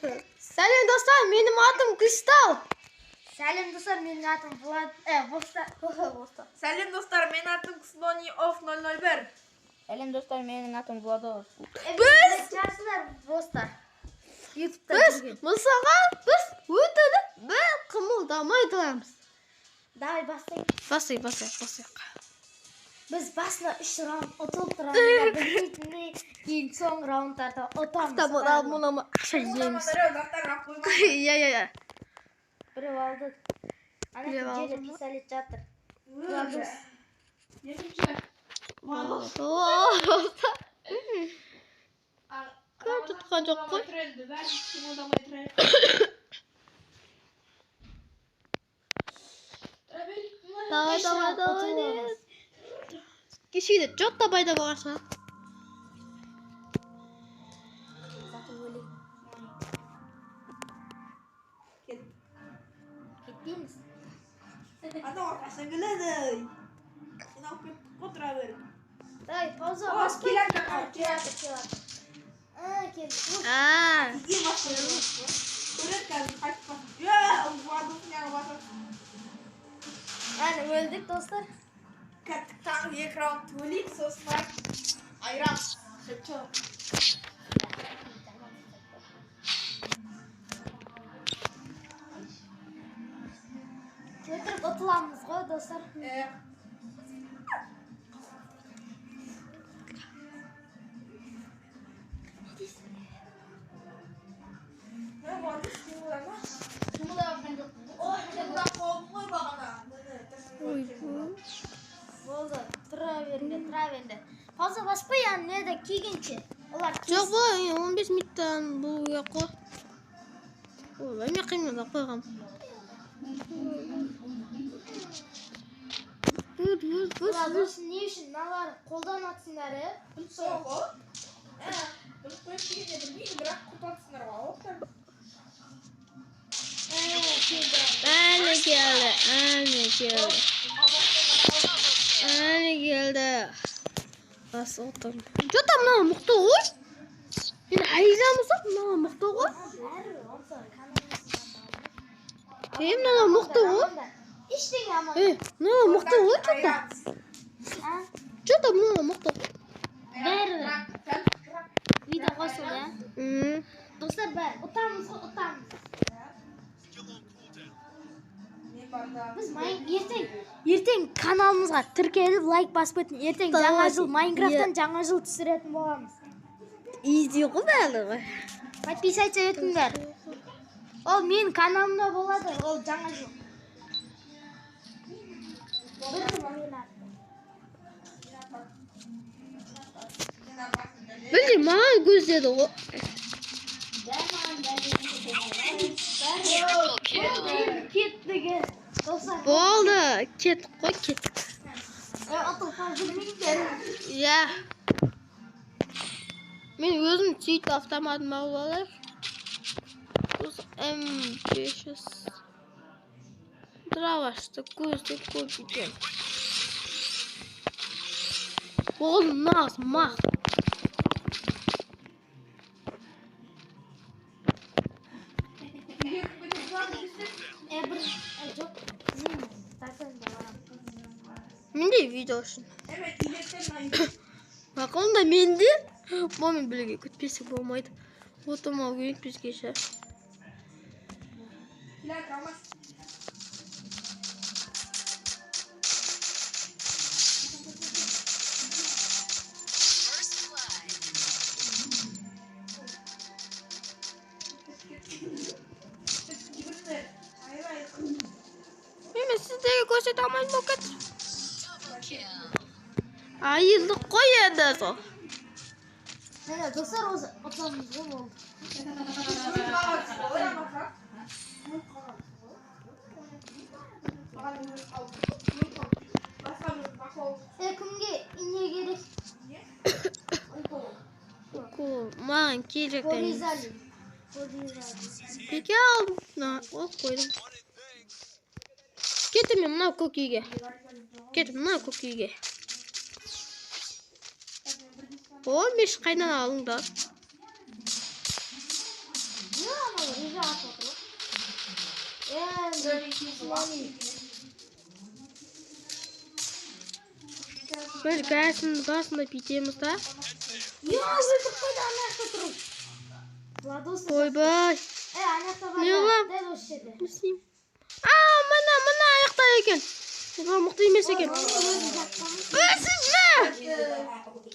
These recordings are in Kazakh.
Сәлем достар, менің атым Кристалл. Сәлем достар, менің атым Влад, Боста. Боста. Сәлем достар, менің атым Кснони оф 001. Сәлем достар, менің атым Владос. Біз жақсылар, Боста. Ютубта Біз жүрген. мысалға біз өтініп бір қымылдамай тұрамыз. Давай бастайық. Басайық, басайық, басайық. Біз басында 3 раунд ұтылып тұрамыз да, білмейтіндей, кейін соңғы раундтарда ұтамыз. Тамам, ал мұны ақша жейміз. Иә, иә, иә. Біреу алды. Ана Біреу алды жерде ма? пистолет жатыр. Владос. Екінші. Кім тұтқан жоқ қой? Қымылдамай тұр. Давай, Үш давай, раунд давай. ұтылып Кешегіде жоқ та пайда болған шығар. Зато өлейік. Кетпейміз. Ана ортасына келеді. Сен алып кеттік қой, тұра беріп. Давай, пауза О, баспай. келеді, Келеді, келеді. А, келді. А, Неге басқа көреді қазір қайтып қалсын. Е, Владос неғып басасың? Әне өлдік, достар. Кеттік, тағы екі раунд төлейік, сосын барып айырамыз. Шепче. Өтірік ұтыламыз ғой, достар. Е, мына Владос қимылдама. Ой, қимылдап қалдым ғой бағана. Міне, ойбой. Болды, тұра беріңдер, тұра беріңдер. Пауза баспай, ана неде келгенше. Олар Жоқ, бұл 15 минуттан болу керек қой. Ой, мен қимылдап қойғам. Бұд, бұд, бұд, Владос, не үшін мыналар қолдан атсыңдар, е? Біліп қойған ғой. Ә, біліп қойып дегенде білмеймін, бірақ құртатсыңдар ғой, оқтар. Ә, келді. Әне келді, әне келді. Әне келді. Бас отырмын. Жоқ та мынау мықты ғой. Мен айырамыз ақ, мынау мықты ғой. Бәрі онса каналымызда. Е, мынау мықты ғой. Ештеңе аман. Е, мынау мықты ғой, че-то. А? Че-то мынау мықты ғой. Бәрі. Видео қосылды, ә? М. Достар, бәрі ұтамыз ғой, ұтамыз. Мен барда. Біз ертең каналымызға тіркеліп лайк басып өтін. Ертең жаңа жыл Майнкрафттан жаңа жыл түсіретін боламыз. Изи ғой барлығы. Подписаться етіңдер. Ол менің каналымда болады, ол жаңа жыл. Бір мен атты. Білдей маған көздеді ғой. Бәрі кеттік. Достар, Болды, кеттік қой, кеттік. Ұтылып жүрмеңдер. Иә. Мен өзім сүйікті автоматым алып алайық. Сосын М500 дровашты көздеп көп екен. Ол нағыз мақ. Бір, жоқ, мен стаканда барамын. Менде видео үшін. Evet, iletim ayı. Мақұл да менде. Бұны білге күтпесек болмайды. Отырмау керек бізге ше. Hilal kalmaz. Hayır hayır. Мен сіздерге көрсете алмаймын болып кетті. Айылдық қой енді сол. Міне, достар, осы ұтамыз ғой, болды. Е, кімге ине керек? Укол маған керек емес. Порезали. Порезали. Неге алдым? Мына алып қойдым. Кеттім мен мынау көк үйге. Кеттім мынау көк үйге. О, меш қайдан алыңдар? Не ана Біз гәсін басында бүйтеміз да. Йо, өлтіріп қойды, ана жақта тұр. Владос. Ойбай. Ана жақта бар. Не қылам? Дәл осы жерде. Не істеймін? А, мына, мына аяқта екен. Ойбай, мықты емес екен. Өсіп мә!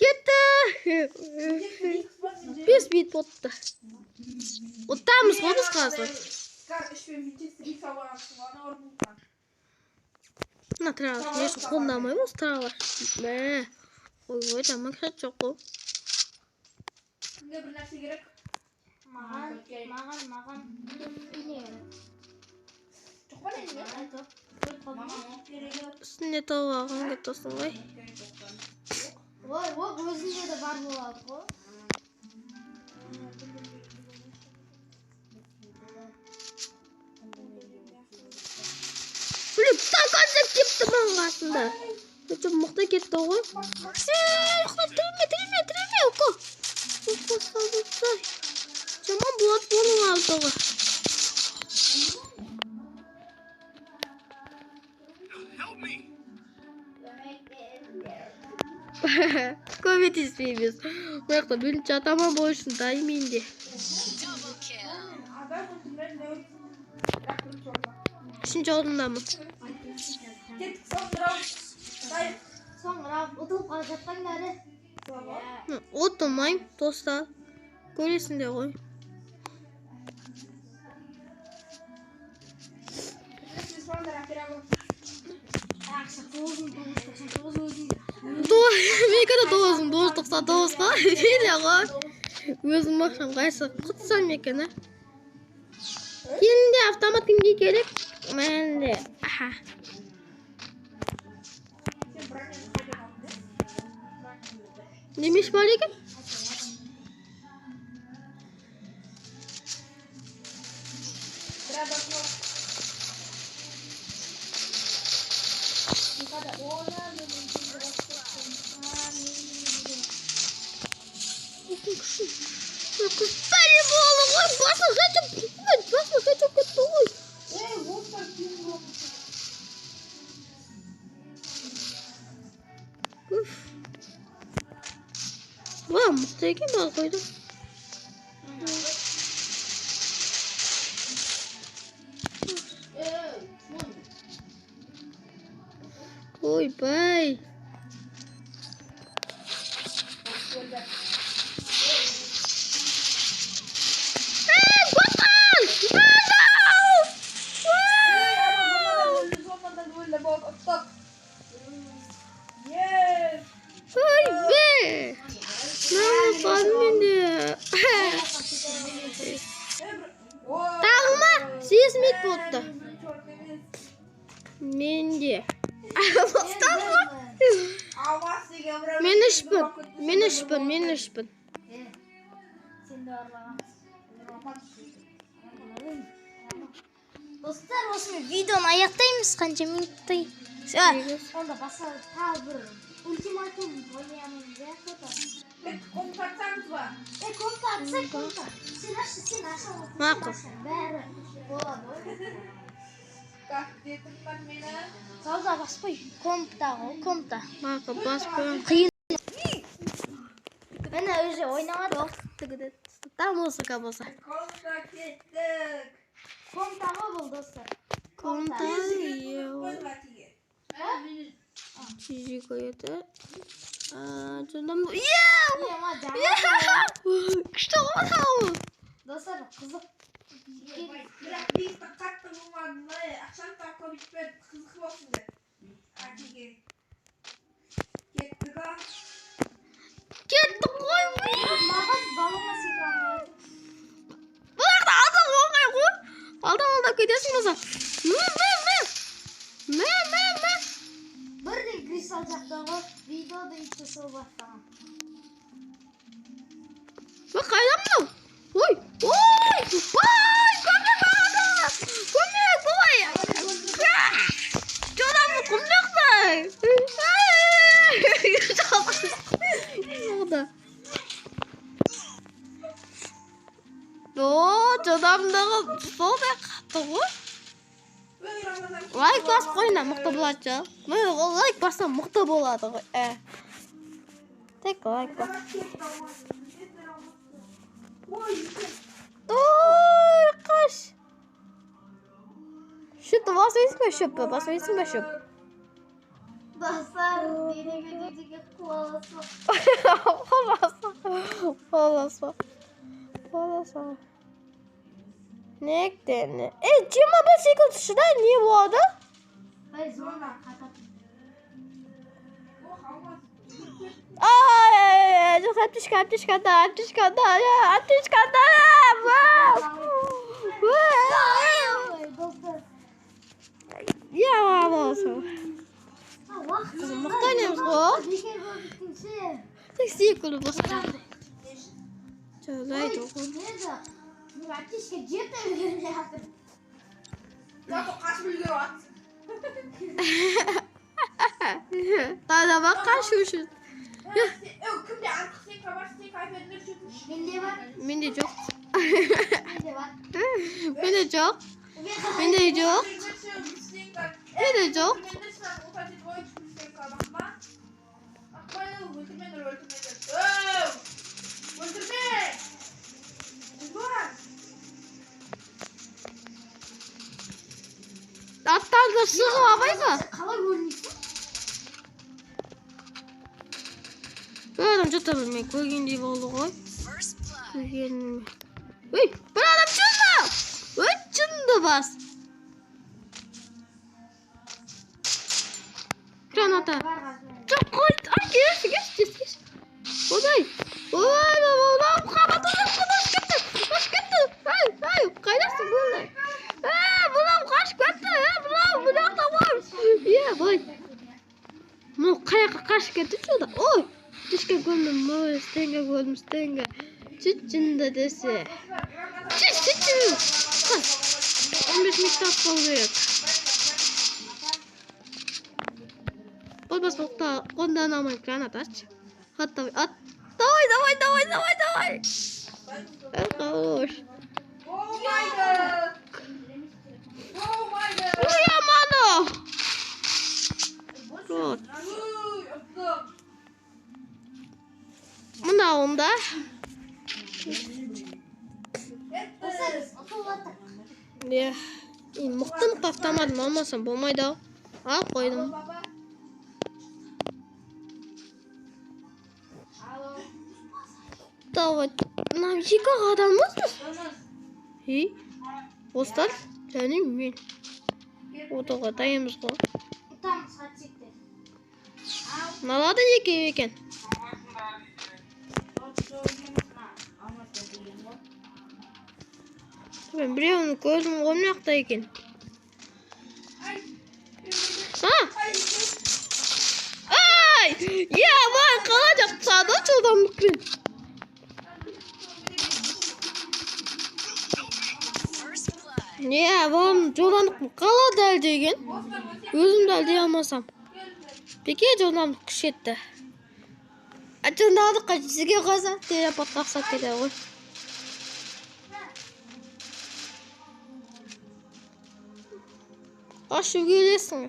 Кетті. 5 бит болыпты. Ұтамыз ғой біз қазір. Мына тырағаш, мен үшін қолдамаймын осы тырағаш. Мә. Ойбай, жаман хат жоқ қой. Кімге бір нәрсе керек? Маған, маған, маған. Не керек? Жоқ па не? Маған топ. Өліп қалдым. Үстіне тауып алған келіп тұрсың ғой. Ой, ой, өзінде де бар болады ғой. Блин, так азап кетті маған қасында. Өте мықты кетті ғой. Ей, ұйықтап тірілме, тірілме, тірілме, око. Жаман болады бұның алдығы. Көмектеспейміз. Мына жақта бөлініп жатамын бұл үшін дайын менде. Адам өлтірмеді, не өлтірді? Бірақ бірінші орында. Үшінші орындамын. Кеттік, соңғы раунд. Дай. Соңғы раунд ұтылып қала жатпаңдар. Ұтылмаймын, достар. Көресіңдер ғой. Ақша 9999 өзінде. Менікі де 9999 ғой. Менде ғой. Өзім ақшам қайсы құтсам екен, а? Келінде автомат кімге керек? Менде. Аха. Немеш бар екен? Бәле болды ғой, басын қайтып, басын қайтып кетті ғой. Уф. Уа, мықты екен бал қойды. Ойбай. Ой, менде. Тағы ма? 8 минут болыпты. Менде. Мен үшпін. Мен үшпін. Мен үшпін. Сен де ұрлағансың. Достар, осымен видеоны аяқтаймыз. Қанша минуттай? Онда басқа тағы бір ультиматум ойнаймыз, иә, фото. Комната атсаңыз ба? Комната атсақ, комната. Сен ашшы, сен аша. Мақұл. Бәрі болады ғой. Так, дедім мені. Сауда баспай, комната ғой, комната. Мақұл, басып қоямын. Қиын. Міне уже ойнамадық. Там музыка болса. Комната кеттік. Комната ғой бұл, достар. Комната. Қойма тиге. Чижик еді. Жонам. Ема, жаңа. Күшті ғой мынау. Достар, қызық. Бірақ бейсті қатты болмадым. Ақшаны да көбейтпеді, қызық болсын деп. Әкеге. Кеттік, а. Кеттік қой. Маған балама секіре алмай. Бұл жақта алдап оңай ғой. Алдап алдап кетесің болса. Мә, мә, мә. Мә, мә, мә. Бірден кристалл жақта ғой. Видеода еще сол бастаған. Ой, қайда мынау? Ой, ой, ой, көмек маған! Көмек, ой! Жолдамын құмдақта. Жолда. О, жылдамдығы сондай қатты ғой. Лайк басып қойыңдар, мықты болады жа. Лайк бассам мықты болады ғой. Тек лайк бас. Ой, қаш. Шөпті баспайсың ба, шөпті? Баспайсың ба, шөп? Басар, дереге қуаласа. Қуаласа. Қуаласа. Қуаласа. Нектен. 21 секунд шыдай не болады? Ай, зона қатап. Ай, жоқ, аптечка, аптечка, да, аптечка, да, аптечка, да. Ой, достар. Я болсын. Уақыт Мықты ойнаймыз ғой. Бекер болып кеткенше. Тек секунд болса. Жарайды ғой. Неді? Мен аптечка жеті үлгермей жатыр. Зато қашып үлгеріп жатсың. Тағы қашу үшін. Кімде артық стенка бар, стенка әперіңдер сөйтіңізші. Менде бар. Менде жоқ. Менде бар. Менде жоқ. Менде жоқ. Менде жоқ. Аттарды шығып абайға. Қалай өлмейсің? Бір адам жата білмей көргендей болды ғой. Көрген. Ой, бір адам шынды. Ой, шынды бас. Граната. Жоқ, қой. Ай, келші, келші, тез, келші. Одай. Ой, мынау қабат қашып кетті. Қашып кетті. Ай, ай, қайдасың бұл? Мынау қашып кетті. Мынау, мына жақта ғой. Е, былай. Мынау қай жаққа қашып кетті жолда? Ой, түшкен көрдім, ой, стенге көрдім, стенге. Чүт-чүнді десе. Чүт-чүт-чүт. 15 минут болу керек. Бұл бас боқта қолдана алмай граната атшы. Ат, давай, ат. Давай, давай, давай, давай, давай. Хорош. Ой, амано. Вот. Мына онда. Не, мықты-мықты автоматым алмасам болмайды ау. Алып қойдым. Давай. Мына екі адамбыз біз. Ей, достар, және мен. Отауға дайынбыз ғой. Ұтамыз қатсекте. Мыналар да екеу екен. Мен біреуін көрдім ғой, мына жақта екен. А? Ай! Я, бай, қалай жақтады жылдамдықпен. Не, балам, жылдамдық қалай дәл деген? Өзім дәлдей алмасам. Беке жылдамдық күшейтті. Жылдамдыққа сізге қойса, телепортқа ұқсап кетеді ғой. Қашып келесің.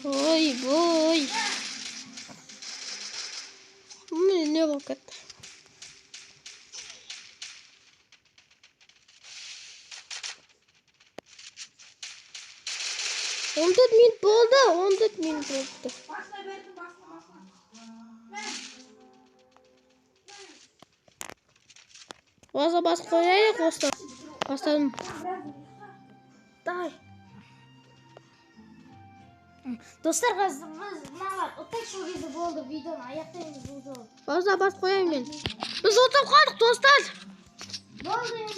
Ой, бой. Міне не болып кетті? 14 минут болды, 14 минут болды. Баса бас қояйық осы. Бастадым. Дай. Достар, қазір біз мыналар ұтайық, сол кезде болды, видеоны аяқтаймыз бұл жолы. Баса бас қояйын мен. Біз ұтып қалдық, достар. Болды енді.